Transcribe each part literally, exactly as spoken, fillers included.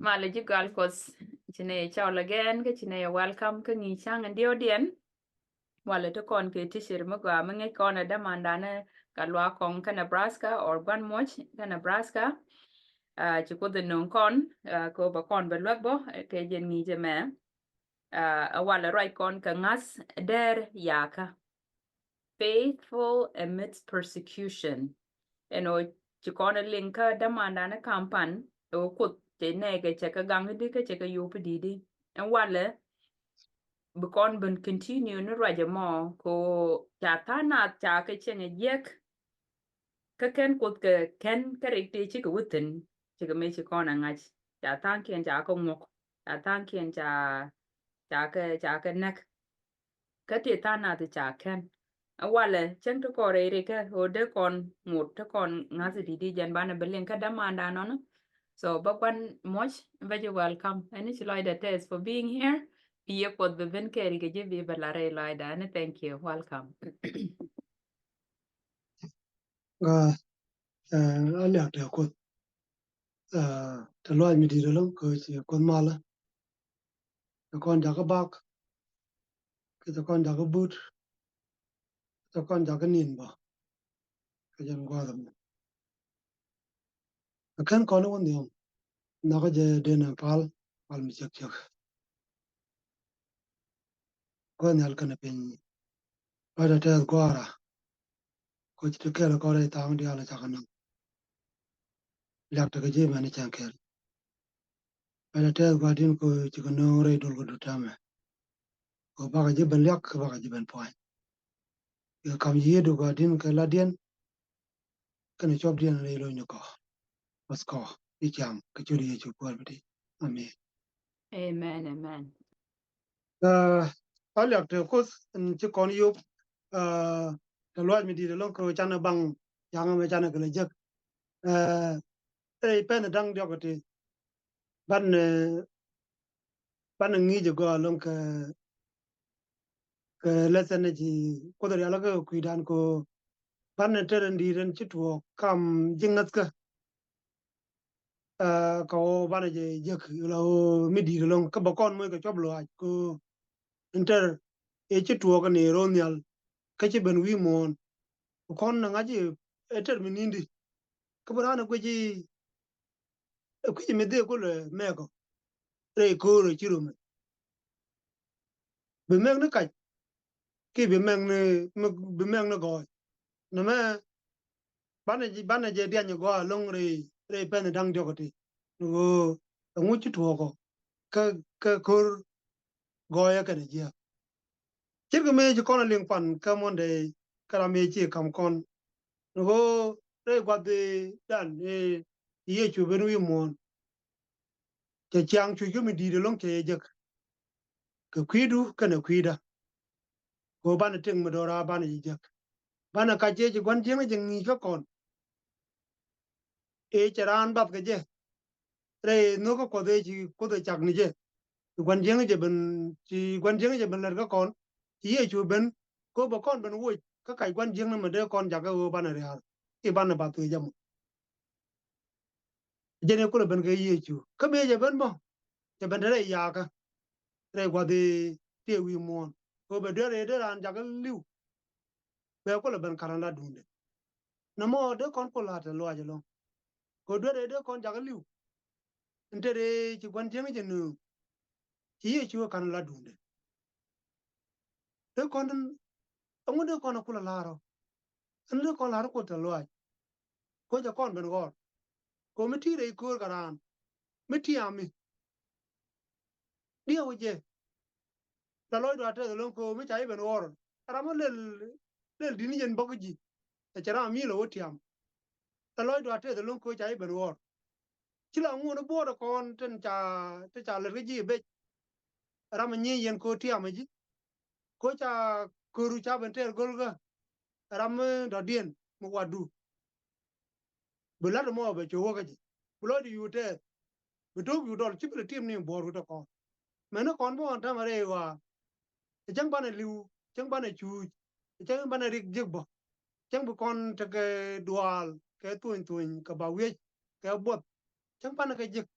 Malɛ ji̱ gal Kuɔth, ci nɛ yɛ cɔl again, kä ci nɛ yɛ welcome kä ŋi̱i̱c cäŋ in diɔ̱ɔ̱diɛn. Walɛ ti kɔn kɛ teacher mi gɔaa mi ŋäc kɔn ɛ dämandan kä Luak Kɔŋ kä Nebraska or Gua̱n Muɔ̱c kä Nebraska. Ah, ci Kuoth in nöŋ kɔn, ah, kɛ ɣöö bɛ kɔn bɛ luäk bä, eh, kɛ jɛn ŋi̱i̱c ɛmɛ. Ah, ɛ walɛ ruac kɔn kɛ ŋa̱th dɛr yakä. Faithful amidst persecution. Ɛn ɣöö ci kɔn ɛ liŋ kä dämandan ɛ ka̱m pan, ɛ ɣöö Kuoth cɛ nɛɛkɛ cɛ kɛ gaŋ i̱di kä cɛ kɛ yop i̱di̱ i̱di. Ɛn walɛ bi kɔn ben continue ni ruac ɛmɔ, kɛ ɣöö ca tha̱a̱ŋ nath ca kɛ cieŋ ɛ jiäk. Kä kɛn Kuoth kɛ kɛn kä rik ti cikɛ wä thi̱n, cikɛ mëë ci kɔn ɛ ŋa̱c. Ca tha̱a̱ŋkiɛn ca kɛ ŋuɔk, ca tha̱a̱ŋkiɛn ca, ca kɛ, ca kɛ näk. Kä ti tha̱a̱ŋ nath ca kɛn. Ɛ walɛ cäŋ ti kɔn rɛy rikä ɣöö dee kɔn ŋot ti kɔn ŋa̱th i̱di̱ i̱di, jɛn banɛ bi liŋ kä dämandan nɔnɔ. So bä Gua̱n Muɔ̱c, bä ji̱ welcome. Ɛn ni ci lɔcdä tɛth for being here. Bi yɛ Kuoth bi ben kɛɛl kɛ ji̱ bi bɛ la rɛy lɔcdä. Ɛn ni thank you. Welcome. Ɛ, ɛ, a liak tɛ Kuoth. Ɛ, tɛ luac mi di̱i̱t ɛlɔ̱ŋ kɛ ci Kuoth malä. Tɛ kɔn jakä bak, kɛ tɛ kɔn jakä but, tɛ kɔn jakä nin bä. Kɛ jɛn gua̱a̱th ɛmɛ. Ɛ kɛn kɔn i̱ wä nhiam. Nhɔkä jɛ den ɛ pal, pal mi cäk cäk. Gua̱a̱th nhial kɛnɛ piny. Ruacdä tɛth gua̱a̱ra. Kuoth ti kɛl kɔn rɛy tha̱a̱ŋ diaal cakɛ naŋ. Liak tekɛ ji̱ mɛn cäŋ kɛl. Ruacdä tɛth gua̱a̱r din kɛ cikɛ nööŋ rɛy dol kɛ dut täämɛ. Kɛ bakɛ ji̱ ben liak kɛ bakɛ ji̱ ben pua̱ny. Kɛ kam yiëëdu gua̱a̱r din kɛ latdiɛn. Kɛnɛ cuɔpdiɛn rɛy lo̱cnikɔ. Kuoth kɔ i̱ cam kɛ ciöt Yecu Kuäär mi di̱i̱t. Amen. Amen, amen. Ɛ, a liak tɛ Kuoth in ci kɔn yop, ɛ, tɛ luac mi di̱i̱t ɛlɔ̱ŋ kɛ canɛ baŋ ya̱ŋ ɛmɛ canɛ kɛ lɛ jek. Ɛ, ɛ, pɛn da̱ŋ diɔk ɛ ti. Banɛ, banɛ ŋi̱i̱c ɛ gɔaa ɛlɔ̱ŋ kɛ, kɛ lesson ɛ ci Kuoth rial kä kui̱dan kɛ banɛ tɛr in di̱i̱t in ci tuɔɔk kam ji̱ ŋäthkä. Ɛ, kɛ ɣöö banɛ jɛ jek la ɣöö mi di̱i̱t ɛlɔ̱ŋ kä bä kɔn moc kɛ cuɔp luaac kɛ ɣöö in tɛr ëë ci tuɔɔk ni ro̱o̱ nhial kä ci ben wi̱i̱ muɔ̱ɔ̱n. Kɛ kɔn na ŋa̱c ɛ tɛr mi ni̱n di kä bi raan ɛ guic i̱ ɛ kui̱c mi dhie kulɛ mɛɛkɔ rɛy ko̱o̱r ɛ ci rom ɛ. Bi mɛk ni kac kiɛ bi mɛk ni, bi mɛk ni gɔɔy. Nɛmɛ banɛ, banɛ jɛ diany gɔaa ɛlɔ̱ŋ rɛy, rɛy pɛn da̱ŋ diɔk ɛ ti. Ni ɣöö ɛŋu ci tuɔɔkɔ kä, kä ko̱r gɔɔyä kɛnɛ jiääk. Ce̱tkɛ mëë ci kɔn a liŋ pan kä Monday kä ram mëë ci kam kɔn. Ni ɣöö rɛy gua̱thdan ëë Yecu ben wi̱i̱ muɔ̱ɔ̱n. Cɛ ciaŋ cuc kä mi di̱i̱t ɛlɔ̱ŋ cɛ yɛ jek. Kɛ kui̱du kɛnɛ kui̱dä. Kɛ ɣöö banɛ tëk mi do̱ra banɛ jɛ jek. Banɛ kac cɛ ci gua̱n jiäkni jɛ ŋi̱i̱c kä kɔn. Ëë cɛ raan bath kɛ jɛ. Rɛy nhök kä Kuɔth ëë ci Kuoth ɛ cak ni jɛ. Ci gua̱n jiäkni jɛ ben, ci gua̱n jiäkni jɛ ben lät kä kɔn. Ci Yecu ben. Kɛ ɣöö bɛ kɔn ben woc kä kac gua̱n jiäkni mɛ dee kɔn jakä ɣöö banɛ ria̱a̱r. I̱ banɛ bath kɛ jɛ mɔ. Jɛn i̱ kulɛ ben kɛ Yecu. Kä mëë jɛ ben bä. Jɛ ben te rɛy yakä. Rɛy gua̱th i̱ tiee wi̱i̱ muɔ̱ɔ̱n. Kɛ ɣöö bɛ duer i̱ dee raan jakä li̱w. Bɛ kulɛ ben ka̱n lat duundɛ. Nɔmɔ dee kɔn kul la̱t ɛ luaac ɛlɔ̱ŋ. Kɛ ɣöö duer i̱ dee kɔn jakä li̱w. In te rɛy ci gua̱n jiäkni jɛ nööŋ. Ci Yecu ɛ ka̱n lat duundɛ. Dee kɔn, ɛŋu dee kɔn ɛ kulɛ la̱r ɔ? Ɛn dee kɔn la̱r ɔ kul te luaac. Koc ɛ kɔn ben ɣɔr. Kɛ ɣöö mi ti rɛy köör kɛ raan. Mi ti ami. Diɛw jɛ. La lɔcdu a tɛth ɛlɔ̱ŋ kɛ ɣöö mi ca ji̱ ben ɣɔr. Ram mi lel, lel di̱t ni jɛn bɔk ji̱. Ɛ cɛ ram mi lɛ wä tiam. La lɔcdu a tɛth ɛlɔ̱ŋ kɛ ɣöö ca ji̱ ben ɣɔr. Ci la ŋuɔ̱n i̱ buɔɔt ɛ kɔn tin ca, tin ca lät kä ji̱ bec. Ram mi nyieny yɛn kɛ ɣöö tiam ɛ ji̱. Kɛ ɣöö ca köru ca ben tɛɛr go̱lkä. Ram mi dɔ̱diɛn mi watdu. Bi la̱t ɛmɔ bɛ cu wä kä ji̱. Bi lɔcdu yuu tɛɛth. Bi to̱k yuu dɔl ci bi lɛ tim ni buɔɔr wi̱cdɛ kɔn. Mɛni kɔn bi ɣɔn täämɛ rɛy ɣɔaa. Ɛ cäŋ banɛ li̱w, cäŋ banɛ cuuc, ɛ cäŋ banɛ rik jiäk bä. Cäŋ bi kɔn tekɛ duaal kɛ thuny thuny kɛ ba wiec kɛ buɔth. Cäŋ banɛ kɛ jiäk.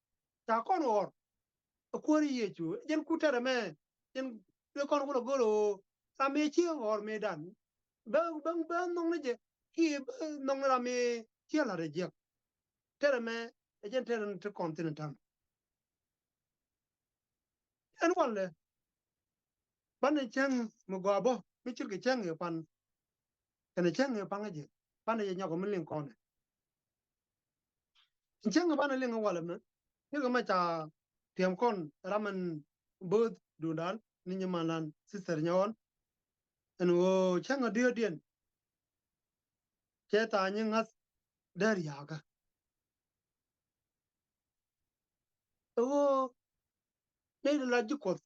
ca kɔn ɣɔr ɛ kuäär Yecu. Jɛn ku tɛrɛ mɛ, jɛn dee kɔn kulɛ go̱r ɣöö ram mëë ci ɣɔr mëëdan. Bɛ, bɛ, bɛ nhɔk ni jɛ, kiɛ bɛ nhɔk ni ram mëë ci lat ɛ jiäk. Tɛrɛ mɛ, ɛ jɛn tɛrɛ ni ti kɔn thin ta̱ŋ. Ɛn walɛ, banɛ cäŋ mi gɔaa bä, mi ce̱tkɛ cäŋ ëë pan. Kɛnɛ cäŋ ëë pan kä jɛ, banɛ jɛ nyɔk mi liŋ kɔnɛ. Cäŋ banɛ liŋ walɛ mɛ, ni kɛ mɛ ca tiɛm kɔn ram ɛn bo̱o̱th duundan, ni nyimandan, sister nyɔɔn. Ɛn ɣöö cäŋ a diöödiɛn, cɛ tha̱a̱ŋ nyi ŋa̱th dee ria̱a̱kä. Ɛ ɣöö nɛy ti la ji̱ Kuɔth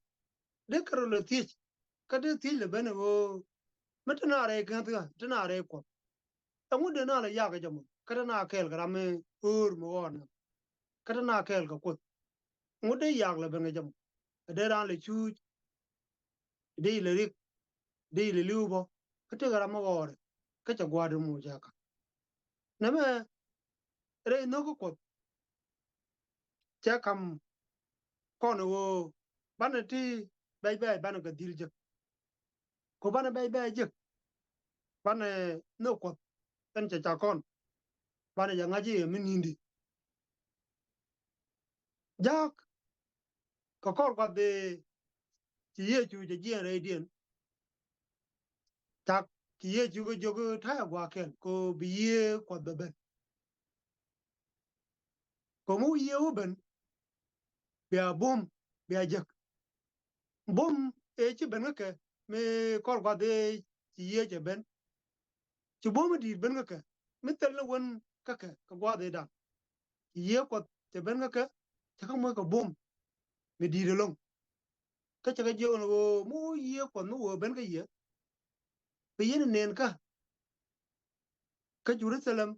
dee kɛ rɔ lɛ thiec, kä dee thiec lɛ ben ɛ ɣöö mi te na rɛy ŋäthkä, te na rɛy Kuɔth. Ɛŋu dee na lɛ yak kɛ jɛ mɔ, kä te na kɛɛl kɛ ram mi ɣöör mi ɣɔɔn ɛ, kä te na kɛɛl kɛ Kuoth. Ɛŋu dee yak lɛ ben kɛ jɛ mɔ, ɛ dee raan lɛ cuuc, dee ilɛ rik, dee ilɛ li̱w bä, kä tekɛ ram mi ɣɔɔri, kä cɛ gua̱a̱r di muc ɛ kä. Nɛmɛ rɛy nhök kä Kuɔth, cɛ ka̱m kɔn ɣöö banɛ ti bɛc bɛ̈ɛ̈c banɛ kɛ dhil jek. Ku banɛ bɛc bɛ̈ɛ̈c jek, banɛ nhök Kuɔth ɛn cɛ cak kɔn, banɛ jɛ ŋa̱c i̱ ɛ mi ni̱n di. Ja̱a̱k kɛ kɔr gua̱th ëë ci Yecu cɛ jiɛɛn rɛydiɛn. Cak ci Yecu kɛ jiök ta̱yɛ gua̱a̱th kɛl kɛ ɣöö bi Yiëë Kuɔth bɛ ben. Kɛ mi wä Yiëë wä ben, bia buɔ̱m, bia jek. Buɔ̱m ëë ci ben kä kɛ mi kɔr gua̱th ëë ci Yiëë cɛ ben. Ci buɔ̱m mi di̱i̱t ben kä kɛ mi thil ni wän kä kɛ kɛ gua̱th ëëdan. Ci Yiëë Kuɔth cɛ ben kä kɛ, cɛ kä moc kɛ buɔ̱m mi di̱i̱t ɛlɔ̱ŋ. Kä cɛ kɛ jiök ni ɣöö mi wä Yiëë Kuɔth mi wä ben kä yɛ, bi yɛn ɛ nɛn kä, kä Jerusalem,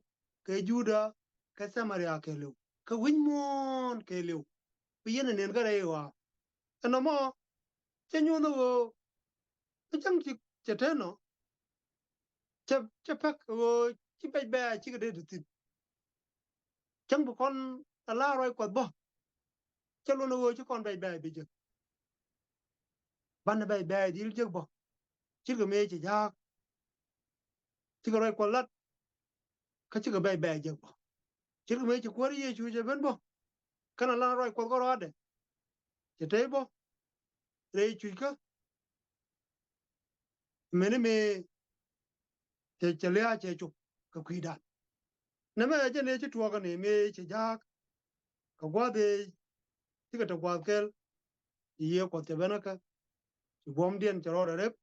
kɛ Juda, kɛ Samaria kɛɛliw, kɛ wi̱c muɔ̱ɔ̱n kɛɛliw, bi yɛn ɛ nɛn kä rɛy ɣɔaa. Ɛn nɔmɔ cɛ nyuɔ̱th ni ɣöö mi cäŋ ci cɛ te nɔ, cɛ, cɛ pek ɣöö ci bɛc bɛ̈ɛ̈c cikɛ dee ti thi̱n. Cäŋ bi kɔn a la ruac Kuɔth bä, cɛ luɔn ɣöö ci kɔn bɛc bɛ̈ɛ̈c bi jek. Banɛ bɛc bɛ̈ɛ̈c dhil jek bä, ce̱tkɛ mëë ci ja̱a̱k. Cikɛ ruac Kuɔth lat, kä cikɛ bɛc bɛ̈ɛ̈c jek bä, ce̱tkɛ mëë ci Kuäär Yecu cɛ ben bä. Kɛn a la ruac Kuɔth kärɔaadɛ, cɛ tey bä rɛy cuc kä. Mɛni mëë cɛ, cɛ lia̱a̱ cɛ cop kɛ kui̱dan. Nɛmɛ jɛn ëë ci tuɔɔk ni mëë ci ja̱a̱k kɛ gua̱a̱th ëë cikɛ te gua̱a̱th kɛl. Ci Yiëë Kuɔth cɛ ben kä kɛ, ci buɔ̱mdiɛn cɛ rɔɔdɛ rep,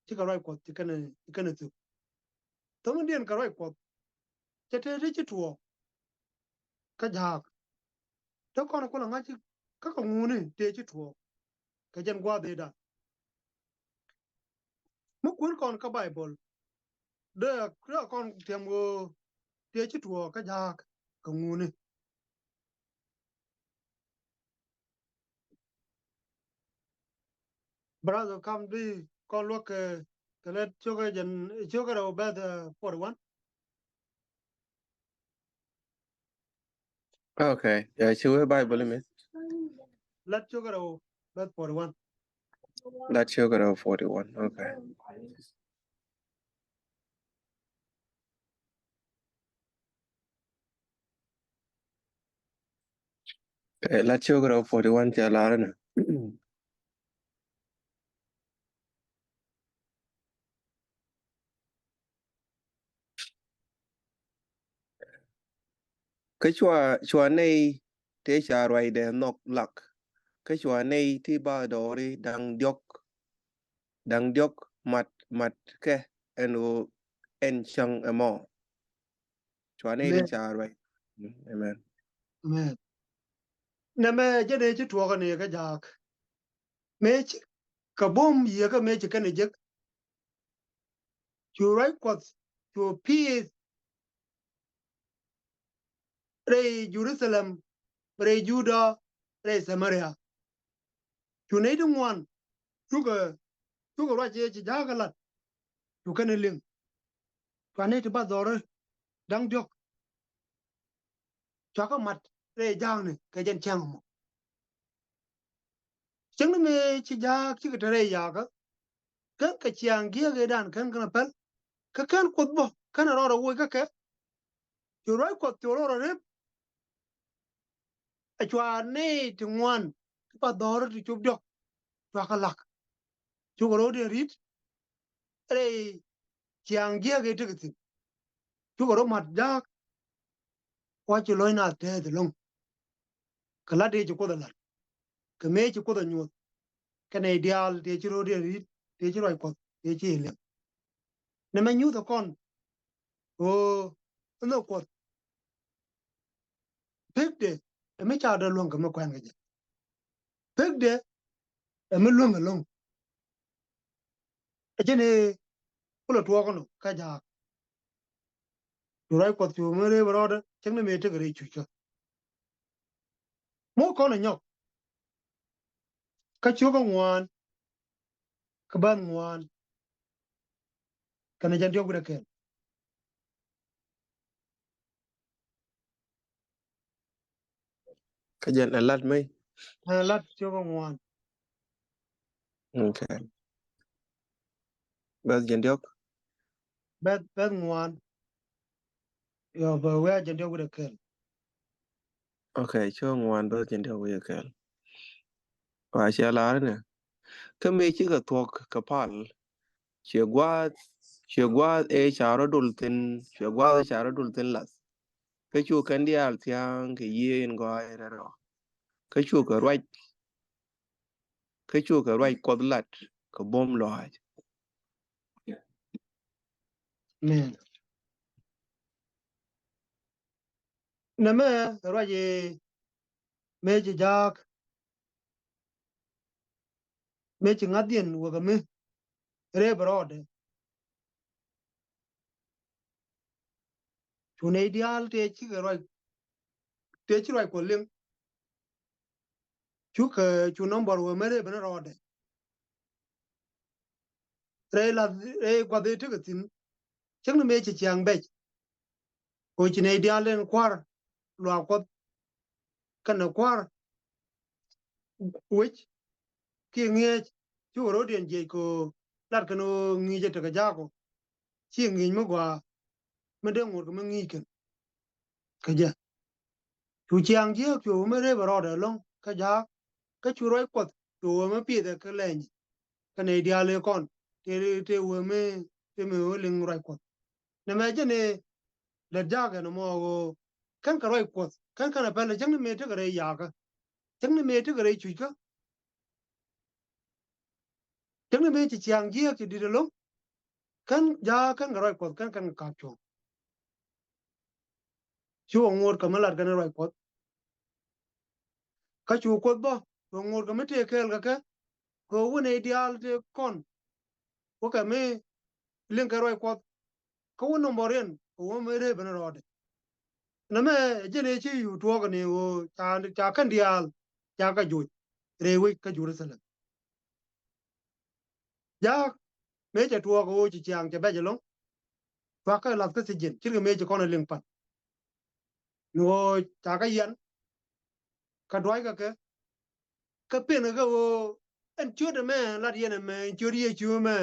cikɛ ruac Kuɔth ci kɛn, ci kɛn thuk. Thämdiɛn kɛ ruac Kuɔth cɛ te ti ci tuɔɔk kä ja̱a̱k. Te kɔn kulɛ ŋa̱c kä kɛ ŋuni tëë ci tuɔɔk kɛ jɛn gua̱a̱th ëëdan. Mi kuɛn kɔn kä Baibol, dee, dee kɔn tiɛm ɣöö tëë ci tuɔɔk kä ja̱a̱k kɛ ŋuni. Brother, kam di kɔn luäk kɛ, kɛ lät cio̱kä jɛn, cio̱kä rɛw bɛth, uh, forty one. Okay. Yeah, ci wee Bible mi. Lät cio̱kä rɛw bɛth forty one. Lät cio̱kä rɛw forty one. Okay. Eh, lät cio̱kä rɛw forty one cɛ lar ni. Kä cua, cua nɛy tëë ca ruacdɛ nhɔk lak. Kä cua nɛy ti ba dɔɔri da̱ŋ diɔ̱k, da̱ŋ diɔ̱k mat, mat kɛ ɛn ɣöö ɛn cäŋ ɛmɔ. Cua nɛy ti ca ruac. Amen. Amen. Nɛmɛ jɛn ëë ci tuɔɔk ni kä ja̱a̱k. Mëë ci kɛ buɔ̱m Yiëë kä mëë ci kɛn ɛ jek. Cu ruac Kuɔth cu piith rɛy Jerusalem, rɛy Juda, rɛy Samaria. Cu nɛy ti ŋuan cukɛ, cukɛ ruac ëë ci ja̱a̱k ɛ lat. Cu kɛn ɛ liŋ. Cua nɛy ti ba dhɔri da̱ŋ diɔ̱k, cua kɛ mat rɛy ja̱a̱kni kɛ jɛn cäŋ mɔ. Cäŋ ni mëë ci ja̱a̱k cikɛ te rɛy yakä, kän kɛ ciaŋ gi̱eek ëëdan kän kän a päl, kä kän Kuoth bä kän a rɔɔdɛ woc kä kɛ. Cu ruac Kuɔth cu rɔɔdɛ rep. A cua nɛy ti ŋuan ti pa dhɔr ti cop diɔ̱k cua kɛ lak. Cukɛ rɔɔdiɛn ri̱t rɛy ciaŋ gi̱eek ëë tekɛ thi̱n. Cukɛ rɔ mat ja̱a̱k. Wa ci lo̱c naath tɛɛth ɛlɔ̱ŋ. Kɛ la̱t tëë ci Kuoth ɛ la̱t, kɛ mëë ci Kuoth ɛ nyuɔth, kɛ nɛy diaal tëë ci rɔɔdiɛn ri̱t, tëë ci ruac Kuɔth tëë ci liɛm. Nɛmɛ nyuuth ɛ kɔn ɣöö ɛn nhök Kuɔth pekdɛ ɛ mi ca dee luäŋ kɛ mi kuɛn kɛ jɛ. Pekdɛ ɛ mi luäŋ ɛlɔ̱ŋ. Ɛ jɛn ëë kulɛ tuɔɔk ɛnɔ kä ja̱a̱k. Cu ruac Kuɔth cu mi rëëp rɔɔdɛ, cäŋ ni mëë tekɛ rɛy cuckä. Mɔ kɔn ɛ nyɔk kä cio̱kä ŋuan, kä bäth ŋuan, kɛnɛ jɛn diɔ̱k wi̱cdɛ kɛl. Kä jɛn ɛ lat mɛy. Ɛ lat cio̱kä ŋuan. Okay. Bäth jɛn diɔ̱k. Bäth, bäth ŋuan. Yɔ, bɛ wee a jɛn diɔ̱k wi̱cdɛ kɛl. Okay, cio̱kä ŋuan bäth jɛn diɔ̱k wi̱cdɛ kɛl. Wa ciɛ lar inɛ. Kä mëë cikɛ thuɔ̱k kɛ pal, ciɛ gua̱a̱th, ciɛ gua̱a̱th ëë ca rɔ dol thi̱n, ciɛ gua̱a̱th ëë ca rɔ dol thi̱n lath. Kä cu kɛn diaal thia̱a̱ŋ kɛ yiëë in gɔaa in rɛl rɔ. Kä cukɛ ruac, kä cukɛ ruac Kuɔth lat kɛ buɔ̱m lɔaac. Amen. Nɛmɛ ruac ëë mëë ci ja̱a̱k, mëë ci ŋa̱thdiɛn wekɛ mi rëëp rɔɔdɛ. Cu nɛy diaal tëë cikɛ ruac, tëë ci ruac Kuɔth liŋ. Cukɛ, cu nɔmbɔr wee mi rëëp ni rɔɔdɛ. Rɛy lath, rɛy gua̱th ëë tekɛ thi̱n, cäŋ ni mëë ci ciaŋ bɛc. Ɣöö ci nɛy diaal den kua̱r luaak Kuɔth, kɛnɛ kua̱r wec kiɛ ŋi̱eec, cukɛ rɔ̱diɛn jiɛc kɛ ɣöö lat kɛn ɣöö ŋi̱i̱c ɛ tekɛ ja̱a̱k ɔ, ci ŋi̱i̱c mi gɔaa mi dee ŋot kɛ mi ŋi̱i̱c kɛn kɛ jɛ. Cu ciaŋ jiääk cu wee mi rëëp ɛ rɔɔdɛ ɛlɔ̱ŋ kä ja̱a̱k, kä cu ruac Kuɔth cu wee mi pi̱i̱th ɛ kä lɛny. Kä nɛy diaal ëë kɔn tëë, tëë wee mi, tëë mi wee liŋ ruac Kuɔth. Nɛmɛ jɛn ëë lät ja̱a̱k ɛn ɛmɔ ɣöö kän kɛ ruac Kuɔth, kän kɛn ɛ päl, cäŋ ni mëë tekɛ rɛy yakä, cäŋ ni mëë tekɛ rɛy cuckä, cäŋ ni mëë ci ciaŋ jiääk ci di̱t ɛlɔ̱ŋ. Kän ja̱a̱k, kän kɛ ruac Kuɔth, kän kɛn kɛ ka̱p cuɔ̱ŋ. Cukɛ ŋot kɛ mi lat kɛn ruac Kuɔth. Kä cu Kuoth bä, cu ŋot kɛ mi tëë kɛɛl kɛ kɛ, kɛ ɣöö wä nɛy diaal tëë kɔn wä kɛ mi liŋ kɛ ruac Kuɔth. Kä wä nɔmbɔr yɛn kɛ wä mi rëëp ni rɔɔdɛ. Nɛmɛ jɛn ëë ci cu tuɔɔk ni ɣöö ca, ca kän diaal ca kɛ joc rɛy wec kä Jerusalem. Ja̱a̱k mëë cɛ tuɔɔk ɣöö ci ciaŋ cɛ bɛc ɛlɔ̱ŋ, cuakä lath kä thiec jiɛn ce̱tkɛ mëë ci kɔn ɛ liŋ pan. Ni ɣöö ca kɛ yian kä dua̱ckɛ kɛ, kä pen kɛ kɛ ɣöö ɛn ciöt ɛmɛ lat yɛn ɛmɛ, ɛn ciöt Yecu ɛmɛ,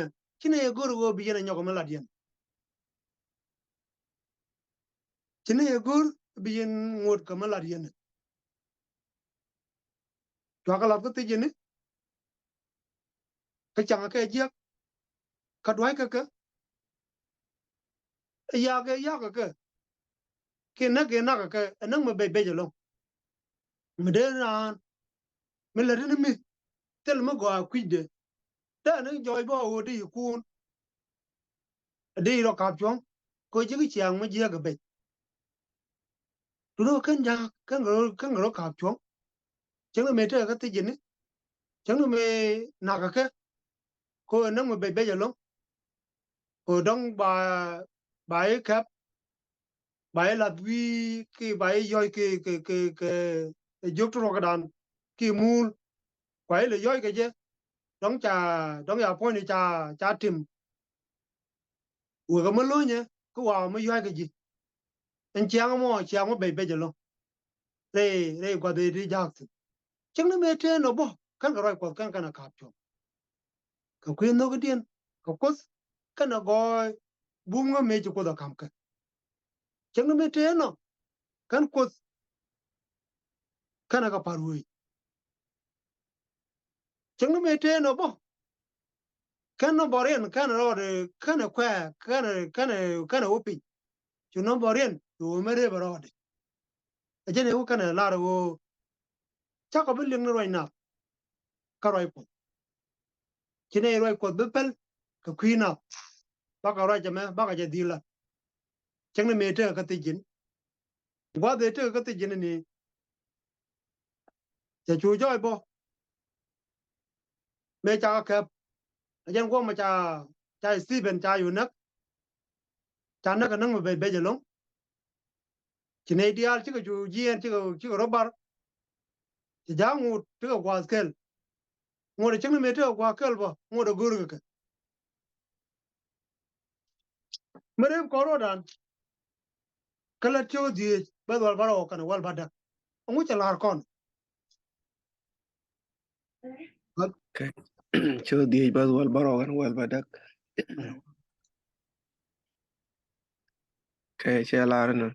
ci nɛy ɛ go̱r ɣöö bi yɛn ɛ nyɔk ɛmɛ lat yɛn. Ci nɛy ɛ go̱r bi yɛn ŋot kɛ mi lat yɛn. Cuakä lath kä thiec yɛn ni, kä caŋ kɛ jiäk, kä dua̱ckɛ kɛ, ɛ yak kɛ yak kɛ, kiɛ näk kɛ nak kɛ, ɛ näk mi bɛc bɛc ɛlɔ̱ŋ. Mi dee raan mi lät ni mi thil mi gɔaa kui̱cdɛ, dee ni jɔɔc bä ɣöö dee yi kuun, dee yi rɔ ka̱p cuɔ̱ŋ, kɛ ɣöö ji̱ kä ciaŋ mi jiääk kɛ bɛc. Duundɛ kän ja̱a̱k, kän kɛ rɔ, kän kɛ rɔ ka̱p cuɔ̱ŋ. Cäŋ ni mëë tekɛ kä thiec jiɛn ni, cäŋ ni mëë nak kɛ kɛ, kɛ ɣöö näk mi bɛc bɛc ɛlɔ̱ŋ. Kɛ ɣöö dɔ̱ŋ ba, ba i̱ kɛp, ba i̱ lath wi̱i̱, kiɛ ba i̱ yɔ̱c kɛ, kɛ, kɛ, kɛ jiök ti ruɔ̱kädan kiɛ muul. Kua i̱ lɛ yɔ̱c kɛ jɛ, dɔ̱ŋ ca, dɔ̱ŋ ya puɔ̱nyni ca, ca tim. Wekɛ mi lo̱nyɛ kä wa̱a̱ mi yɔ̱c kɛ ji̱. Ɛn ciaŋ ɛmɔ, ciaŋ mi bɛc bɛc ɛlɔ̱ŋ. rɛy, rɛy gua̱th ëë ti ja̱a̱k thi̱n. Cäŋ ni mëë tëë nɔ bä kän kɛ ruac Kuɔth kän kɛnɛ ka̱a̱p cuɔ̱ŋ. Kɛ kui̱ nhökidiɛn kɛ Kuoth kɛnɛ gɔɔy bum ŋä mëë ci Kuoth ɛ ka̱m kɛ. Cäŋ ni mëë tëë nɔ kän Kuoth kɛnɛ kɛ pa̱r wee. Cäŋ ni mëë tëë nɔ bä kɛn nɔ bɔriɛn kɛnɛ rɔɔdɛ kɛnɛ kuɛ kɛnɛ kɛnɛ kɛnɛ wä piny. Cu nɔ bɔriɛn cu wä mɛ rep rɔɔdɛ. Ɛ jɛn ɛ wä kɛnɛ lar ɛ ɣöö cakɔ bi liŋ ni ruac nath kä ruac Kuɔth. Ci nɛ ruac Kuɔth bi päl kɛ kui̱ nath. Bakɛ ruac ɛmɛ bakɛ jɛ dhil la. Cäŋ ni mëë tekɛ kä thiec ji̱n. Gua̱th ëë tekɛ kä thiec ji̱n ni cɛ cu jɔɔc bä. Mëë ca kɛ kɛp ɛ jɛn guɔ̱mɛ ca ca Stephen ca cu näk. Ca näk kɛ näk mi bɛc bɛc ɛlɔ̱ŋ. Ci nɛy diaal cikɛ cu jiɛɛn cikɛ cikɛ rɔ bar. Ci ja̱a̱k ŋot tekɛ gua̱a̱th kɛl. Ŋot ɛ cäŋ ni mëë tekɛ gua̱a̱th kɛl bä ŋot ɛ go̱o̱r kɛ kɛ. Mi rep kɔn ruɔ̱dan. Kä lät cio̱o̱k dhieec bäth wäl bärɔw kɛnɛ wäl bädäk. Ɛŋu cɛ la̱r kɔn? Okay. Cio̱o̱k dhieec bäth wäl bärɔw kɛnɛ wäl bädäk. Okay, cɛ la̱r inɔ.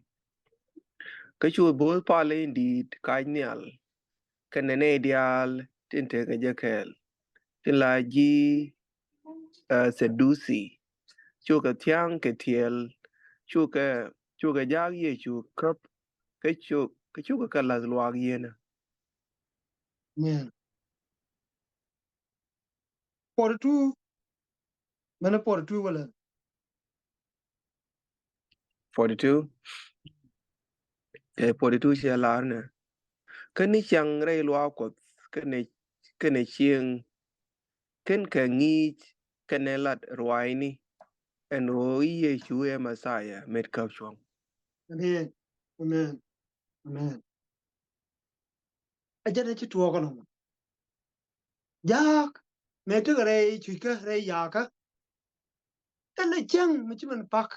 Kä cu bo̱o̱th pal in di̱i̱t kac nhial kɛnɛ nɛy diaal tin tekɛ jɛ kɛɛl tin la ji̱, uh, Seduthi. Cukɛ thia̱a̱ŋ kɛ tiɛɛl. Cukɛ cukɛ jaak Yecu käp. Kä cuk kä cukɛ kɛ la̱th luaak yieenä. Amen. Forty-two. Mɛn forty-two wala? Forty-two. Eh, forty-two cɛ lar nɛ. Kä ni ciaŋ rɛy luaak Kuɔth kɛnɛ kɛnɛ cieŋ kɛn kɛ ŋi̱i̱c kɛnɛ lat ruaacni ɛn ɣöö i̱ Yecu ɛ Mɛthia met käp cuɔ̱ŋ. Amen. Amen. Amen. A jɛn a ci tuɔɔk ɛlɔ̱ŋ. Jaak mëë tekɛ rɛy cuckä rɛy yaakä. Ɛn a cäŋ mi ci min pak.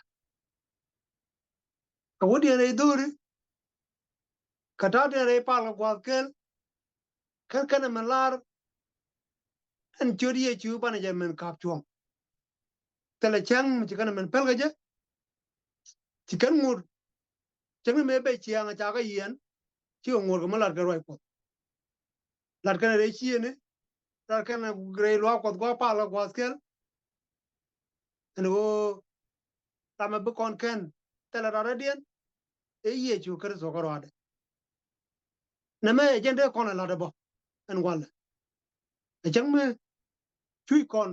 Kɛ wädiɛn rɛy dho̱ri. Kɛ ta̱a̱diɛn rɛy pal kɛ gua̱a̱th kɛl. Kɛn kɛn min lar. Ɛn ciöt Yecu banɛ jɛ min ka̱p cuɔ̱ŋ. Thilɛ cäŋ mi ci kɛn min päl kɛ jɛ. Ci kɛn ŋot. Cäŋ mi mëë bɛ ciaŋ a ca kɛ yiɛn. Cikɛ ŋot kɛ mi lat kɛ ruac Kuɔth. Lat kɛn rɛy ciëëni. Lat kɛn rɛy luaak Kuɔth gua̱a̱th pal kɛ gua̱a̱th kɛl. Ɛn ɣöö ram ɛ bi kɔn kɛn thilɛ rat rɔ̱diɛn. Ëë Yecu Kritho kärɔaadɛ. Nɛmɛ ɛ jɛn dee kɔn ɛ la̱t ɛ bä ɛn walɛ. Ɛ cäŋ mi cuc kɔn.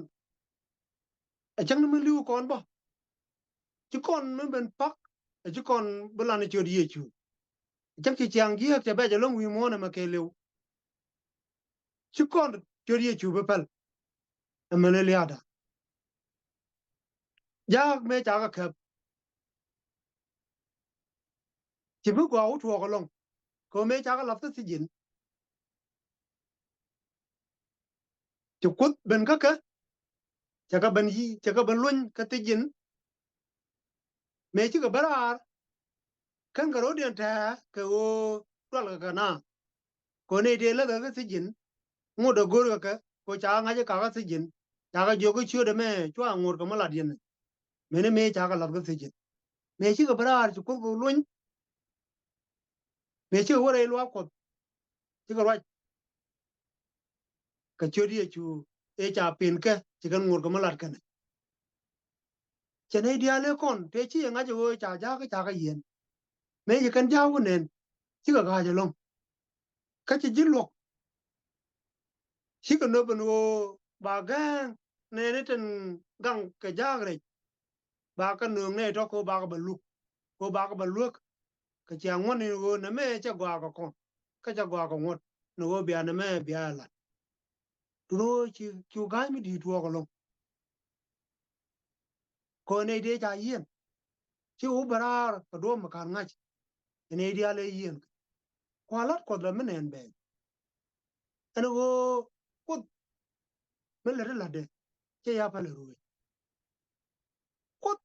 Ɛ cäŋ ni mi li̱w kɔn bä. Ci kɔn mi ben pak. Ɛ ci kɔn bi lan ɛ ciöt Yecu. Ɛ cäŋ ci ciaŋ jiääk cɛ bɛc ɛlɔ̱ŋ wi̱i̱ muɔ̱ɔ̱n ɛmɛ kɛɛliw. Ci kɔn ciöt Yecu bi päl. Ɛmɛn ɛ lia̱a̱da. Jaak mëë ca kɛ käp. Ci mi gɔaa wä tuɔɔk ɛlɔ̱ŋ. Kɛ ɣöö mëë ca kɛ la̱th kä thiec ji̱n. Ci Kuoth ben kä kɛ. Cɛ kɛ ben yi̱ cɛ kɛ ben luny kä thiec ji̱n. Mëë cikɛ bä raar. Kän kɛ ro̱diɛn tɛ̱̈ɛ̱̈ kɛ ɣöö dualkɛ kɛ naath. Kɛ ɣöö nɛy tëë läthkɛ kä thiec ji̱n. Ŋot ɛ go̱o̱rkɛ kɛ kɛ ɣöö ca ŋa̱c kä kä thiec ji̱n. Ca kɛ jiök kä ciötdɛ mɛ cua ŋot kɛ mi lat yɛn. Mëni mëë ca kɛ la̱th kä thiec ji̱n. Mëë cikɛ bä raar ci Kuoth kɛ luny. Mëë cikɛ wä rɛy luaak Kuɔth. Cikɛ ruac. Kɛ ciöt Yecu ëë ca pin kɛ ci kɛn ŋot kɛ mi lat kɛnɛ. Cɛ nɛy diaal ëë kɔn tëë ci yɛ ŋa̱c ɛ ɣöö ca ja̱a̱k kä ca kɛ yiɛn. Mëë ci kɛn ja̱a̱k wä nɛn cikɛ ga̱a̱c ɛlɔ̱ŋ. Kä ci ji̱ luɔ̱k. Cikɛ nöp ɛn ɣöö ba gɛ̱ɛ̱ŋ nɛɛni tin gaŋ kɛ ja̱a̱k rɛc. Ba kɛ nööŋ nɛy tɔ̱ kɛ ɣöö bakɛ bɛ luk kɛ ɣöö bakɛ bɛ luäk. Kɛ cia ŋuɔ̱t ni ɣöö nɛmɛ cɛ gɔaa kɛ kɔn kä cɛ gɔaa kɛ ŋuɔ̱t ni ɣöö bia nɛmɛ bia ɛ la̱t. Duundɛ ɣöö ci ci ga̱a̱c mi di̱i̱t tuɔɔk ɛlɔ̱ŋ. Kɛ ɣöö nɛy tëë ca yiɛn ci wä bä raar kɛ duɔ̱ɔ̱p mi ka̱n ŋa̱c. Ɛ nɛy diaal ëë yiɛn kɛ kua la̱t Kuɔth la mi nɛn bɛɛny. Ɛn ɣöö Kuoth mi lät i̱ la̱tdɛ cɛ ya pälɛ ruëëc. Kuoth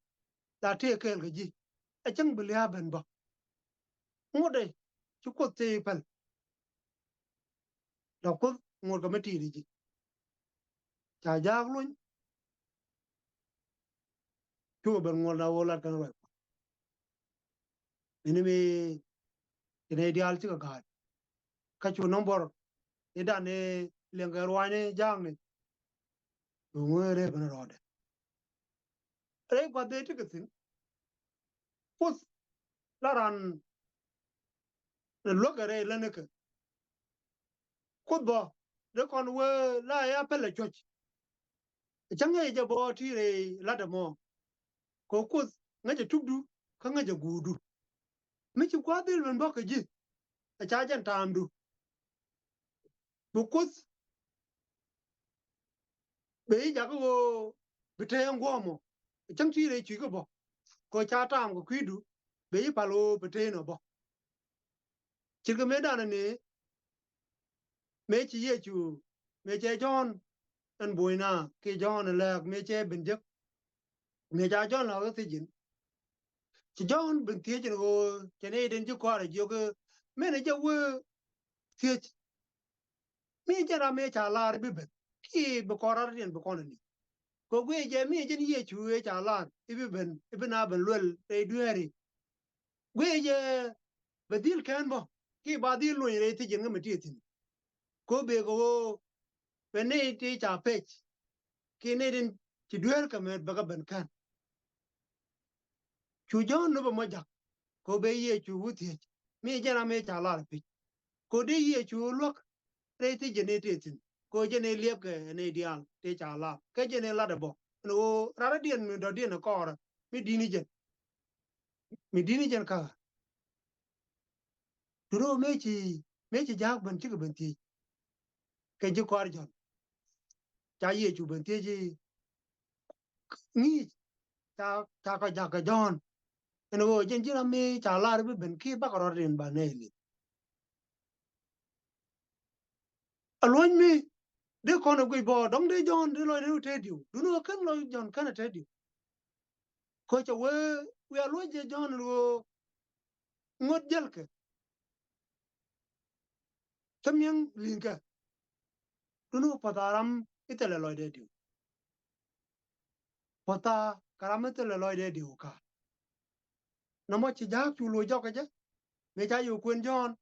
la tëë kɛɛl kɛ ji̱ ɛ cäŋ bi lia̱a̱ ben bä. Ŋotdɛ ci Kuoth tëë päl. Dɔk Kuoth ŋot kɛ mi ti̱i̱t ji̱. Ca jaak luny. Cukɛ ben ŋuɔl na ɣöö lat kɛn ruac Kuɔth. Ini mi, ini diaal cikɛ gaat. Kä cu nɔmbɔr i̱ dan i̱ liɛŋkɛ ruaacni jaakni. Bi ŋuɛ rɛy ben rɔɔdɛ. Rɛy Kuɔth dee ti kɛ thi̱n. Kuoth la ran ni luäk kɛ rɛy länikɛ. Kuoth bä dee kɔn wee la ya pɛlɛ cuɔ̱c. Cä ŋäcɛ jɛ bä ti rɛy latdɛ mɔ. Kɛ Kuoth ŋäcɛ tupdu kä ŋäcɛ guurdu. Mi ci gua̱a̱th dhil ben bä kɛ ji̱. Ɛ ca jɛn taamdu. Bi Kuoth bɛ i̱ jakä ɣöö bi tee ɛn guɔ̱ɔ̱mɔ. Cäŋ ti rɛy cuc kä bä kɛ ca taam kɛ kui̱du bɛ i̱ pal ɣöö bi tee nɔ bä. Cirkɛ mëë danɛ ni mëë ci Yecu mëë cɛ Jɔ̱ɔ̱n ɛn buɔ̱nyna kiɛ Jɔ̱ɔ̱n ɛn lɛɛk mëë cɛ ben jek. Mëë ca Jɔ̱ɔ̱n lɔ̱k kä thiec in ci Jɔ̱ɔ̱n ben thiec in ɣöö cɛ nɛy den ji̱ kɔaarɛ jiök mëë ni jɛ wee thiec. Mi jɛn ram mëë ca lar i̱ bi ben kiɛ bi kɔn rɔ̱diɛn bi kɔn ni. Kɛ guiy jɛ mi jɛn Yecu ëë ca lar i̱ bi ben i̱ bi na ben luɛl rɛy dueeri. Guiy jɛ bɛ dhil kɛn bä kiɛ ba dhil luny rɛy thiec in ŋä mi ti thi̱n. Kɛ bek ɣöö bɛ nɛy ti ca pec kiɛ nɛy tin ci dueer kɛ mɛ bɛ kɛ ben kɛn. Cu Jɔ̱ɔ̱n nupɛ mɔ jak kɛ bɛ Yecu wä thiec mi jɛn ram mëë ca lar pi̱c. Kɛ dee Yecu luäk rɛy thiec jɛn ëë tëë thi̱n kɛ jɛn ëë liɛpkɛ ɛ nɛy diaal tëë ca lar kä jɛn ëë latdɛ bä ɛn ɣöö raradiɛn mi dɔ̱diɛn ɛ kɔɔrä mi di̱t ni jɛn. Mi di̱t ni jɛn ka̱kä. Duno mëë ci mëë ci ja̱a̱k ben cikɛ ben thiec. Kɛ ji̱ kɔaar Jɔ̱ɔ̱n ca Yecu ben thiec i̱ ŋi̱i̱c ca ca kɔ ja̱k kɛ Jɔ̱ɔ̱n. Ɛn ɣöö jɛn ji̱ ram mi ca lar bi ben kiɛ bakɛ rɔ̱diɛn ba nɛy li̱th. A luɔ̱ny mi dee kɔn ɛ guic bä dɔ̱ŋ dee Jɔ̱ɔ̱n dee lɔcdɛ wä tëë diw duno kän lɔc Jɔ̱ɔ̱n kän ɛ tëë diw. Ko̱ cɛ wee wiaa luɔ̱c jɛ Jɔ̱ɔ̱n ɣöö ŋot jälkɛ. Kä mi̱eŋ li̱ŋkɛ. Duno puɔ̱tha ram i̱ thilɛ lɔcdɛ diw. Puɔ̱tha kɛ ram i̱ thilɛ lɔcdɛ diw ka. Nɔmɔ ci ja̱a̱k cu lo̱c jɔk kɛ jɛ mëë ca yo̱o̱ kuën Jɔ̱ɔ̱n.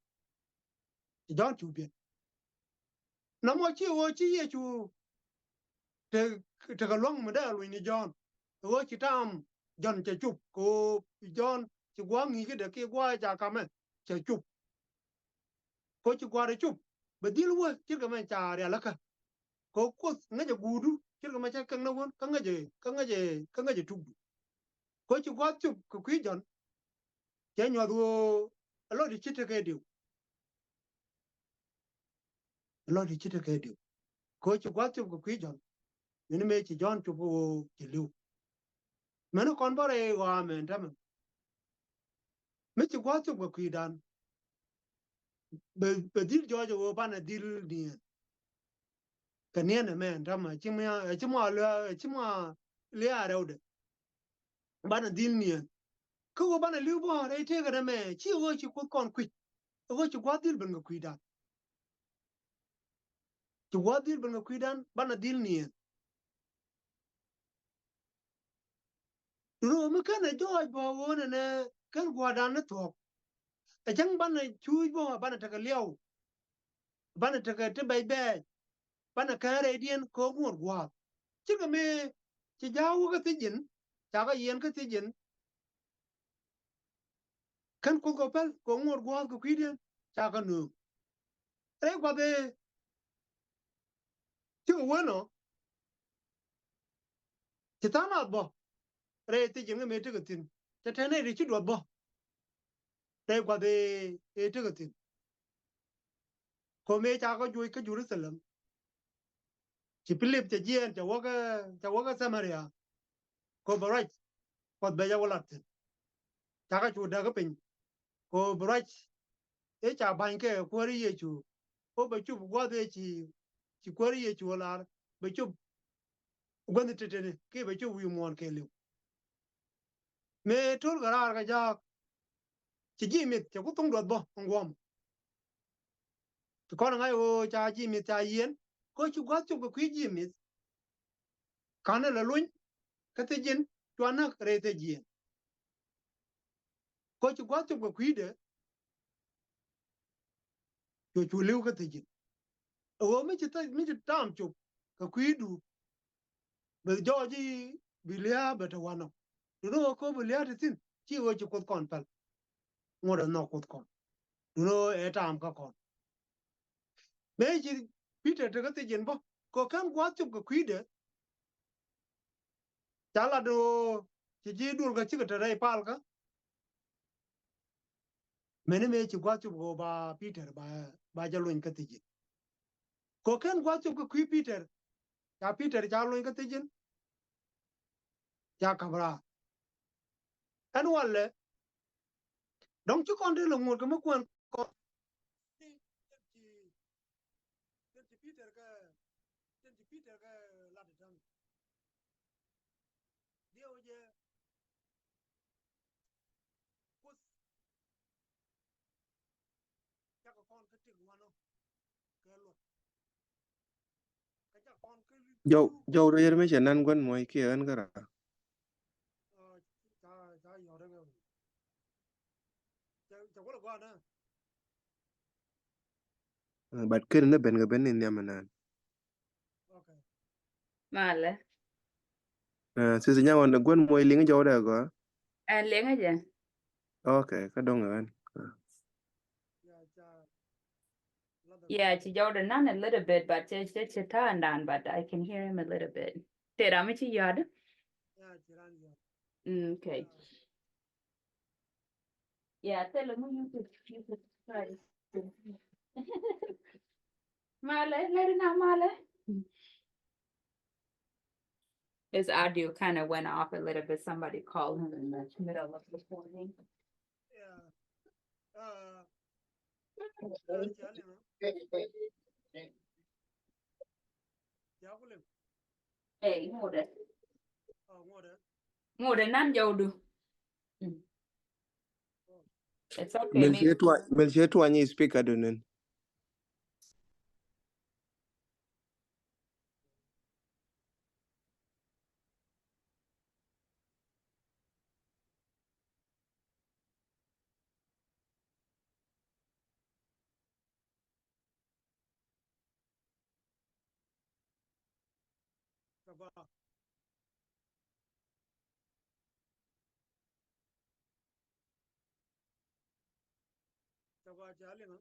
Ci Jɔ̱ɔ̱n cu biɛt. Nɔmɔ ci ɣöö ci Yecu te tekɛ luäŋ mi dee a luny ni Jɔ̱ɔ̱n. Ɣöö ci taam Jɔ̱ɔ̱n cɛ cup kɛ ɣöö Jɔ̱ɔ̱n ci gua̱a̱k ŋi̱i̱c kädɛ kiɛ gua̱a̱k ca kamɛ cɛ cup. Kɛ ɣöö ci gua̱a̱k cup bɛ dhil wä cirkɛ mɛ ca rialikä. Kɛ ɣöö Kuoth ŋäcɛ guurdu cirkɛ mɛ cä kɛŋ ni wän kä ŋäcɛ kä ŋäcɛ kä ŋäcɛ tukdu. Kɛ ɣöö ci gua̱a̱k cup kɛ kui̱ Jɔ̱ɔ̱n cɛ nyuɔth ɣöö a lɔcdɛ ci tekɛ diw. A lɔcdɛ ci tekɛ diw. Kɛ ɣöö ci gua̱a̱k cup kɛ kui̱ Jɔ̱ɔ̱n. Mini mëë ci Jɔ̱ɔ̱n cup ɣöö ci li̱w. Mini kɔn bä rɛy ɣɔaa mɛn tämɛ. Mi ci gua̱a̱k cup kɛ kui̱dan. Bɛ bɛ dhil jɔɔc ɣöö banɛ dhil niɛn. Kɛ niɛn ɛmɛ ɛn tämɛ ci mɔ ci mɔ a lua ci mɔ a lia rɛwdɛ. Banɛ dhil niɛn. Kä ɣöö banɛ li̱w bä rɛy tëëkɛ nɛmɛ ci ɣöö ci Kuoth kɔn kui̱c. Ɣöö ci gua̱a̱th dhil ben kɛ kui̱dan. Ci gua̱a̱th dhil ben kɛ kui̱dan banɛ dhil niɛn. Duno mi kɛn ɛ jɔɔc bä ɣöö nɛnɛ kɛn gua̱a̱dan ni thuɔ̱k. Ɛ cäŋ banɛ cuuc bä banɛ tekɛ liaw. Banɛ tekɛ ti bɛc bɛɛc. Banɛ kɛn rɛydiɛn kɛ ŋuɔ̱t gua̱a̱th. Cikɛ mi ci ja̱a̱k wä kä thiec in ca kɛ yiɛn kä thiec in. Kän Kuoth kɛ päl kɛ ŋuɔ̱t gua̱a̱th kɛ kui̱diɛn ca kɛ nööŋ. Rɛy gua̱th ëë cikɛ wen ɔ ci tha̱a̱ŋ nath bä. Rɛy thiec in ŋä mëë tekɛ thi̱n cɛ tɛn rɛy ti ci duɔth bä. Rɛy gua̱th ëë tekɛ thi̱n. Kɛ mëë ca kɛ juɔc kä Jerusalem. Ci Pilip cɛ jiɛɛn cɛ wäkä cɛ wäkä Samaria. Kɛ bɛ ruac Kuɔth bɛ jɛ wä lat thi̱n. Cakɛ cu däk kä piny kɛ bɛ ruac. Ëë ca ba̱ny kɛ kuääri Yecu kɛ bɛ cup gua̱th ëë ci ci kuääri Yecu lar bɛ cup guänh teteni kiɛ bɛ cup wi̱i̱ muɔ̱ɔ̱n kɛ li̱w. Mëë to̱l kɛ raar kɛ jaak. Ci ji̱ mith cɛ ku thoŋ duɔth bä ɛŋ guɔ̱m. Ti kɔn ŋa̱c ɣöö ca ji̱ mi̱th ca yieen. Kä ci gua̱th cop kɛ kui̱ ji̱ mi̱th. Ka̱n ɛ lɛ luny kä thiec ji̱n, cua näk rɛy thiec ji̱n. Kä ci gua̱th cop kɛ kui̱dɛ, cu cu li̱w kä thiec ji̱n. Ɛ ɣöö mi ci thɛc, mi ci ta̱a̱m cop kɛ kui̱du, bɛ jɔɔc i̱ bi lia̱a̱ bɛ te wanɔ. Duundɛ ɣöö kä bi lia̱a̱ te thi̱n, ci ɣöö ci Kuoth kɔn päl. Ŋot ɛ nhɔk Kuoth kɔn. Duundɛ ɣöö ɛ ta̱a̱m kä kɔn. Mëë ci Peter te kä thiec ji̱n bä, kɛ ɣöö /ken gua̱a̱th cop kɛ kui̱dɛ. Ca lat ɣöö ci ji̱ duël kä cikɛ te rɛy palkä. Mëni mëë ci gua̱a̱th cop kɛ ɣöö ba Peter ba, ba jɛ luny kä thiec ji̱n. Kɛ ɣöö /ken gua̱a̱th cop kɛ kui̱ Peter. Ca Peter ca luny kä thiec ji̱n. Ca ka̱p raar. Ɛn walɛ, dɔ̱ŋ ci kɔn dee lɛ ŋot kɛ mi kuɛn kɔn. Cɛn ci Peter kɛ, cɛn ci Peter kɛ lat i̱ ta̱ŋ. Diɛw jɛ Kuoth. Cakɔ kɔn kä tik wanɔ kɛ luɔt. Kä cakɔ kɔn kä ri-, jɔw, jɔw rɔ yɛr mi cɛ nan gua̱n mɔc kiɛ ɣän kä raa. Ɔ, ca, ca yɔt rɛ kɛ. Ca, ca wä lɛ gua̱n ɛ. But ken ni ben kɛ ben ni nhiam nan. Okay. Malɛ. Eh, sisi nya wan gua̱n mɔc liŋ jɔw dɛ gɔa. Ɛn liŋ jɛ. Okay, kä dɔŋ ɣän. Yeah, ci jɔw dɛ nan a little bit, but cɛ, cɛ, cɛ ta̱a̱ dan, but I can hear him a little bit. Tëë ram mi ci yɔt. Mm, okay. Yeah, tell him you could, you could try. Malɛ, let it out, Malɛ. His audio kinda went off a little bit. Somebody called him in the middle of the morning. Yeah. Uh, Hey, ŋotdɛ. Ŋotdɛ nan jɔwdu. Mm. It's okay. Mel cie tuany, mel cie tuany i̱ speaker du nin. Cɛ gɔaa. Cɛ gɔaa, cɛ liŋ ɛ.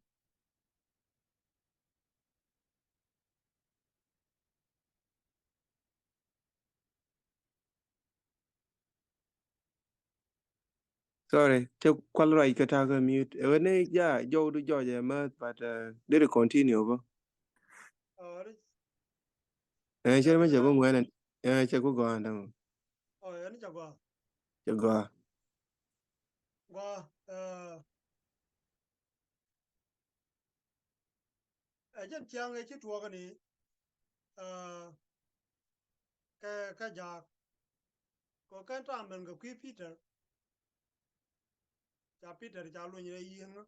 Sorry, cɛ kual ruac kɛ ta̱a̱ kɛ mute. Ɛ ɣän ni ja jɔwdu jɔc ɛ mäth, but, uh, deri continue bä. Ɛ cɛ mɛ cɛ ku ŋuɛn ɛ cɛ ku gɔaa ɛn dämɔ. Cɛ gɔaa. Gɔaa. Ɛ jɛn ciaŋ ëë ci tuɔɔk ni, ɛ, kɛ, kɛ jaak. Kɛ ɣöö /ken ta̱a̱ ben kɛ kui̱ Peter. Ca Peter ca luny rɛy yiëŋä.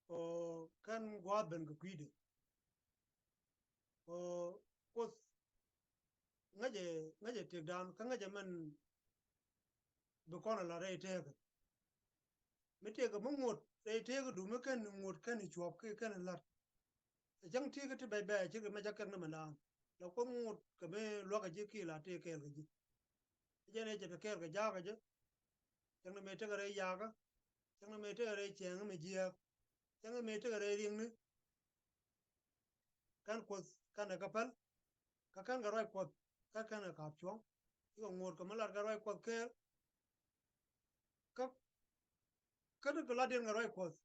Kɛ ɣöö /ken gua̱a̱th ben kɛ kui̱dɛ. Kɛ ɣöö Kuoth ŋäcɛ, ŋäcɛ tëkdan, kä ŋäcɛ mɛn bi kɔn a la̱t rɛy teekä. Mi tëëkɛ mi ŋot rɛy teekädu, mi /ken ŋot /ken cuɔp kiɛ /ken la̱t. Ɛ cäŋ tëëkä ti bɛc bɛc, a ce̱tkɛ mɛ ca kɛk ni mɛ naaŋ. La Kuoth ŋot kɛ mi luäk kɛ ji̱ kiɛ la tëëk kɛɛl kɛ ji̱. Ɛ jɛn ɛ cɛ te kɛɛl kɛ jaak kɛ jɛ. Cäŋ ni mëë tekɛ rɛy yakä. Cäŋ ni mëë tekɛ rɛy ciɛɛŋä mi jiääk. Cäŋ ni mëë tekɛ rɛy riɛŋni. /Ken Kuoth /kenɛ kɛ päl. Kä /ken kɛ ruac Kuɔth kä /kenɛ ka̱p cuɔ̱ŋ. Cikɛ ŋot kɛ mi latkɛ ruac Kuɔth kɛɛl. Kä, kä ti kɛ latdiɛn kɛ ruac Kuɔth.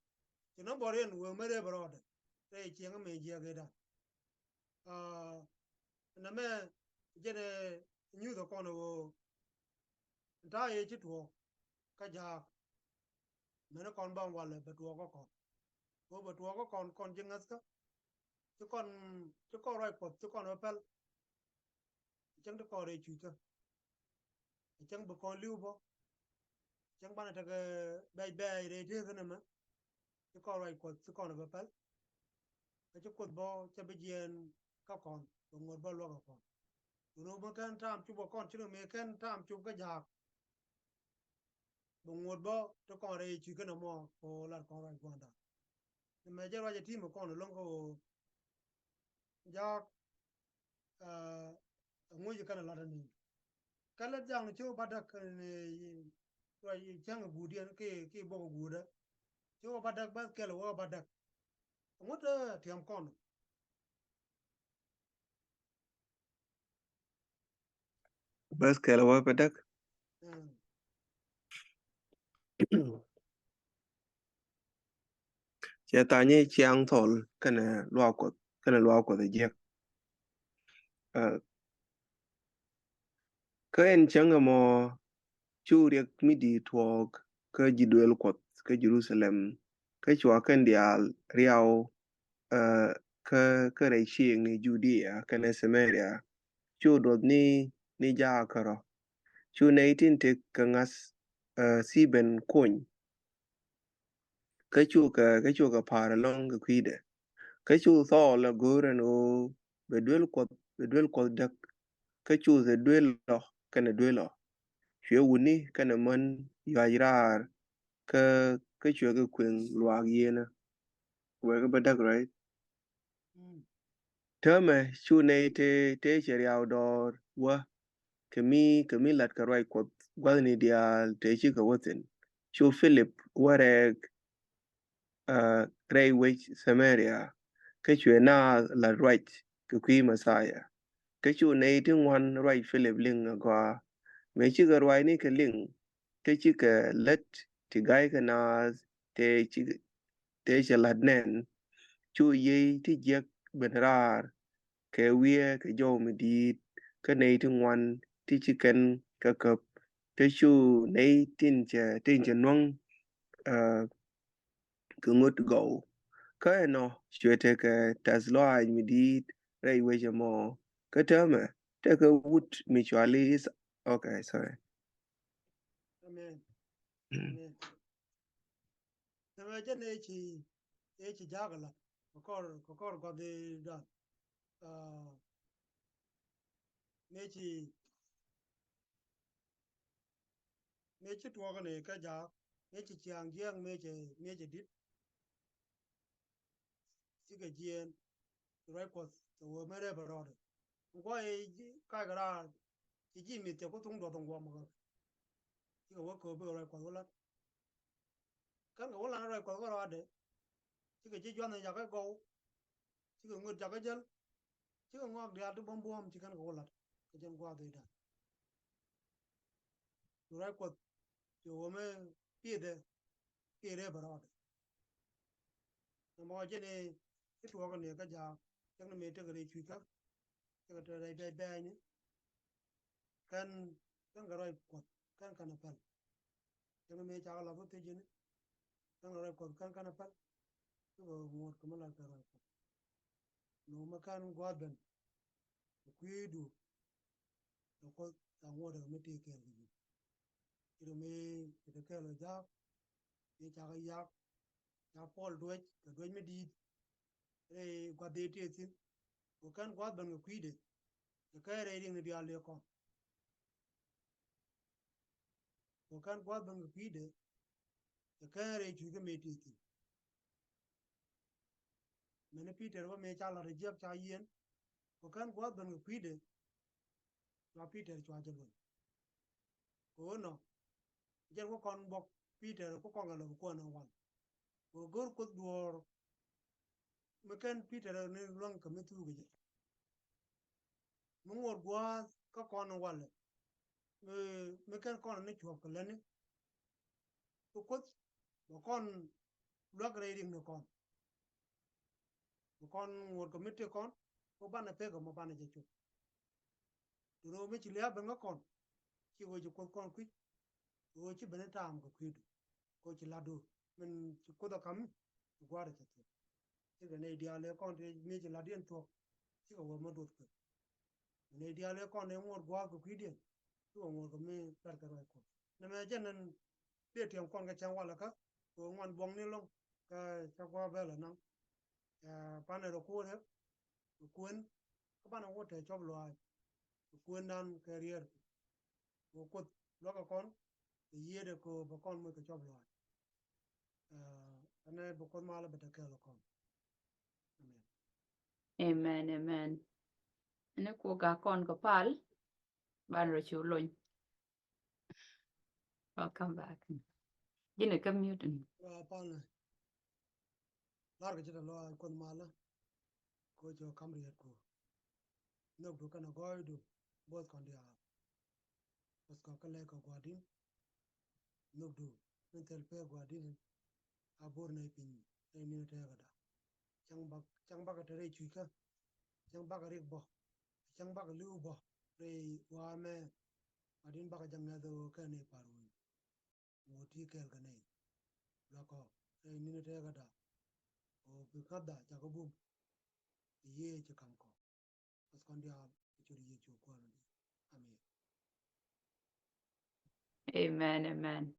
Ci nɔmɔ bɔr yɛn wee mi rep rɔɔdɛ rɛy ciɛŋä mi jiääk ëëdan. Aa, nɛmɛ jɛn ɛ nyuuth ɛ kɔn ɛ ɣöö ta̱a̱ ëë ci tuɔɔk kä jaak. Mɛn kɔn bä walɛ bɛ tuɔɔk kä kɔn. Ɣöö bɛ tuɔɔk kä kɔn, kɔn ji̱ ŋäthkä. Ci kɔn, ci kɔn ruac Kuɔth, ci kɔn bä päl. Cäŋ ti kɔn rɛy cuckä. Cäŋ bi kɔn li̱w bä. Cäŋ banɛ tekɛ bɛc bɛɛc rɛy tëëkä nɛmɛ. Ci kɔn ruac Kuɔth, ci kɔn bä päl. Kä ci Kuoth bä cɛ bi jiɛɛn kä kɔn, bɛ ŋuɔ̱t bä luäk kä kɔn. Duŋni mi kɛn ta̱a̱m cup kä kɔn, ci ri mi kɛn ta̱a̱m cup kä jaak, bɛ ŋuɔ̱t bä ti kɔn rɛy cuc kɛn ɛmɔ kɛ ɣöö lat kɔn ruac gua̱ndan. Ni mɛ jɛ ruac ɛ ti̱i̱m ɛ kɔn ɛlɔ̱ŋ kä ɣöö jaak, ɛ ŋuc kɛn ɛ lat ɛni. Kä lät jaŋ ni ci wä ba däk ni ruac cäŋ ɛ guudiɛn ki, ki bok ɛ guudä. Ci wä ba däk bäth kɛl wä ba däk. Ŋut ɛ tiɛm kɔn. Bäth kɛl wä ba däk. Mm. Cɛ tha̱a̱ny i̱ ciaŋ thɔl kɛnɛ luaak Kuɔth, kɛnɛ luaak Kuɔth ɛ jiäk. Ɛ, kä ɛn cäŋ ɛmɔ cu riɛk mi di̱i̱t tuɔɔk kä ji̱ duëël Kuɔth kä Jerusalem, kä cua kɛn diaal riaw, ɛ, kä, kä rɛy cieŋni Judia kɛnɛ Samaria, cu duɔth ni, ni jaak kärɔ̱. Cu nɛy tin tëk kɛ ŋa̱th, ɛ, Thibɛn kony. Kä cukɛ, kä cukɛ pa̱a̱r ɛlɔ̱ŋ kɛ kui̱dɛ. Kä cu Thɔɔl ɛ go̱o̱r ɛn ɣöö bɛ duel Kuɔth, bɛ duel Kuɔth däk. Kä cu thɛ duel lɔ kɛnɛ duel lɔ. Cuɛ wutni kɛnɛ män yuac raar kä, kä cuɛ kɛ kueŋ luaak yieenä. Wek bä däk, right? Mm. Täämɛ cu nɛy tëë, tëë cɛ riaw dɔɔr wä kɛ mi, kɛ mi la̱t kɛ ruac Kuɔth gua̱thni diaal tëë cikɛ wä thi̱n. Cu Philip wä rɛɛk, ɛ, rɛy wec Samaria, kä cuɛ naath la̱t ruac kɛ kui̱ Mɛthia. Kä cu nɛy ti ŋuan ruac Philip liŋ agɔaa. Mëë cikɛ ruacni kɛ liŋ, kä cikɛ lät ti ga̱ykɛ naath tëë ci, tëë cɛ la̱t nɛn, cu yiey ti jiäk ben raar kɛ wiee kɛ jɔw mi di̱i̱t, kä nɛy ti ŋuan ti ci kɛn kä käp, kä cu nɛy tin cɛ, tin cɛ nuäŋ, ɛ, kɛ ŋut gɔw. Kä ɛnɔ cuɛ tekɛ tɛ̈th lɔaac mi di̱i̱t rɛy wec ɛmɔ. Kä täämɛ tekɛ wut mi cuali Ith-, okay, sorry. Amen. Mm. Amen. Tɛmɛ jɛn ëë ci, ëë ci jaak ala kɛ kɔr, kɛ kɔr gua̱thdan. Aa, mëë ci, mëë ci tuɔɔk ni kä jaak, mëë ci ciaŋ jiääk, mëë ci, mëë ci di̱t. Cikɛ jiɛɛn ruac Kuɔth kɛ wee mëë rɛp rɔɔdɛ. Kuɔy kac kɛ raar ci ji̱ mith cɛ ku thuŋ duɔth in guɔm kä. Cikɛ wä kööp bikɛ ruac Kuɔth wä la̱t. Kɛn kɛ wä la̱t ruac Kuɔth kä rɔɔdɛ. Cikɛ ji̱ jua̱th in jakä gɔw. Cikɛ ŋöt jakä jäl. Cikɛ ŋɔak diaal ti buɔ̱m buɔ̱m ci kɛn kɛ wä la̱t kɛ jɛn gua̱a̱th i̱dan. Cu ruac Kuɔth cu wä mëë pi̱i̱thɛ. Kiɛ rɛp rɔɔdɛ. Nɔmɔ jɛn i̱ tuɔɔk ni kä jaak, cäŋ ni mëë tekɛ rɛy cui̱kä, tekɛ te rɛy bɛ̈ɛ̈c bɛ̈ɛ̈cni. Kɛn, kɛn kɛ ruac Kuɔth, kɛn kɛn a päl. Cäŋ ni mëë cakɛ lath wä thiec jɛn i̱ kɛn kɛ ruac Kuɔth, kɛn kɛn a päl. Cikɛ ŋot kɛ mi lat kɛ ruac Kuɔth. Nɔmɔ kɛn gua̱a̱th ben kɛ kui̱du. Kɛ Kuoth ca ŋuɔ̱t ɛ mi tëë kɛɛl kɛ ji̱. Ci ri mi ci te kɛɛl kɛ jaak, mi cakɛ yak, ca Puɔl duec kɛ duec mi di̱i̱t. Rɛy gua̱th dee tëë thi̱n. Kɛ kɛn gua̱th ben kɛ kui̱dɛ. Kɛ kɛn rɛy riŋni diaal dee kɔn. Kɛ kɛn gua̱th ben kɛ kui̱dɛ. Kɛ kɛn rɛy cuc kä mëë tëë thi̱n. Mɛni Pi̱tɛr bä mëë ca la̱t jiäk ca yiɛn. Kɛ kɛn gua̱th ben kɛ kui̱dɛ. Cua Pi̱tɛr cua jɛ luny. Kɛ ɣöö nɔ jɛn wä kɔn buɔk Pi̱tɛr ku kɔn kɛ lɔ bi kuɔn ɛ wal. Kɛ ɣöö go̱r Kuoth duɔ̱ɔ̱r mi kɛn Pi̱tɛr ni luäŋ kɛ mi thuukɛ jɛ. Mi ŋuɔ̱t gua̱a̱th kä kɔn ɛ walɛ. Mi, mi kɛn kɔn ni cuɔp kɛ lätni. Kɛ Kuoth bɛ kɔn luäk rɛy riŋni kɔn. Bɛ kɔn ŋuɔ̱t kɛ mi tëk kɔn, kɛ banɛ pek ɛmɔ banɛ jɛ cop. Duŋ rɛw mi ci lia̱a̱ ben kä kɔn, ci ɣöö ci Kuoth kɔn kui̱c, ɣöö ci ben i̱ ta̱a̱m kɛ kui̱du, kɛ ɣöö ci la̱tdu min ci Kuoth ɛ ka̱m i̱ gua̱a̱r ɛ cɛ thuɔ̱k. Cikɛ nɛy diaal ëë kɔn tëë mi ci la̱tdiɛn thuɔ̱k, cikɛ wä mi duɔth kueth. Nɛy diaal ëë kɔn ëë ŋuɔ̱t gua̱a̱th kɛ kui̱diɛn, cikɛ ŋuɔ̱t kɛ mi la̱t kɛ ruac Kuɔth. Nɛmɛ jɛn ɛn dee tiɛm kɔn kɛ cäŋ walɛ kä, kɛ ɣöö ŋuan buɔ̱ŋni ɛlɔ̱ŋ, kä cä gua̱a̱th bɛl ɛ naŋ. Ɛ, panɛ rɔ kuɔt rɛ kɛ kuën kä banɛ wä tɛ cɔp luaac kɛ kuëndan kɛ riɛr. Kɛ Kuoth luäkä kɔn kɛ yiëëdɛ kɛ bɛ kɔn moc kɛ cɔp luaac. Ɛ, ɛnɛ bi Kuoth malä bɛ tɛ kɛɛl kɔn. Amen. Amen, amen. Ɛnɛ kuɔ gak kɔn kɛ pal. Ban rɔ cu lony. Welcome back. Ji̱n ɛ kä mute. Ɛ, pal nɛ. Lar kɛ ce̱t ɛ lɔ Kuoth malä. Kɛ cɛ kam riɛt ku nhökdu kɛnɛ gɔɔydu both kɔn diaal. Bas kɔ kä lɛk kɛ Gua̱di̱n. Nhökdu min thil pek Gua̱di̱n. A bor nɛy piny rɛy ni̱n tɛɛkäda. Cäŋ bak, cäŋ bakɛ te rɛy cuckä. Cäŋ bakɛ rik bɔ. Cäŋ bakɛ li̱w bɔ rɛy wa̱a̱ mɛ. Gua̱di̱n bakɛ jɛ ŋɛth ɣöö kɛ nɛy pa̱r wun. Ŋot ti kɛɛl kɛ nɛy luakɔ rɛy ni̱n tɛɛkäda. Ɣöö bi ŋäthda cakɔ bum. Bi Yecu kam kɔ. Bas kɔn diaal kɛ ciöt Yecu Kuäär ni. Amen. Amen, amen.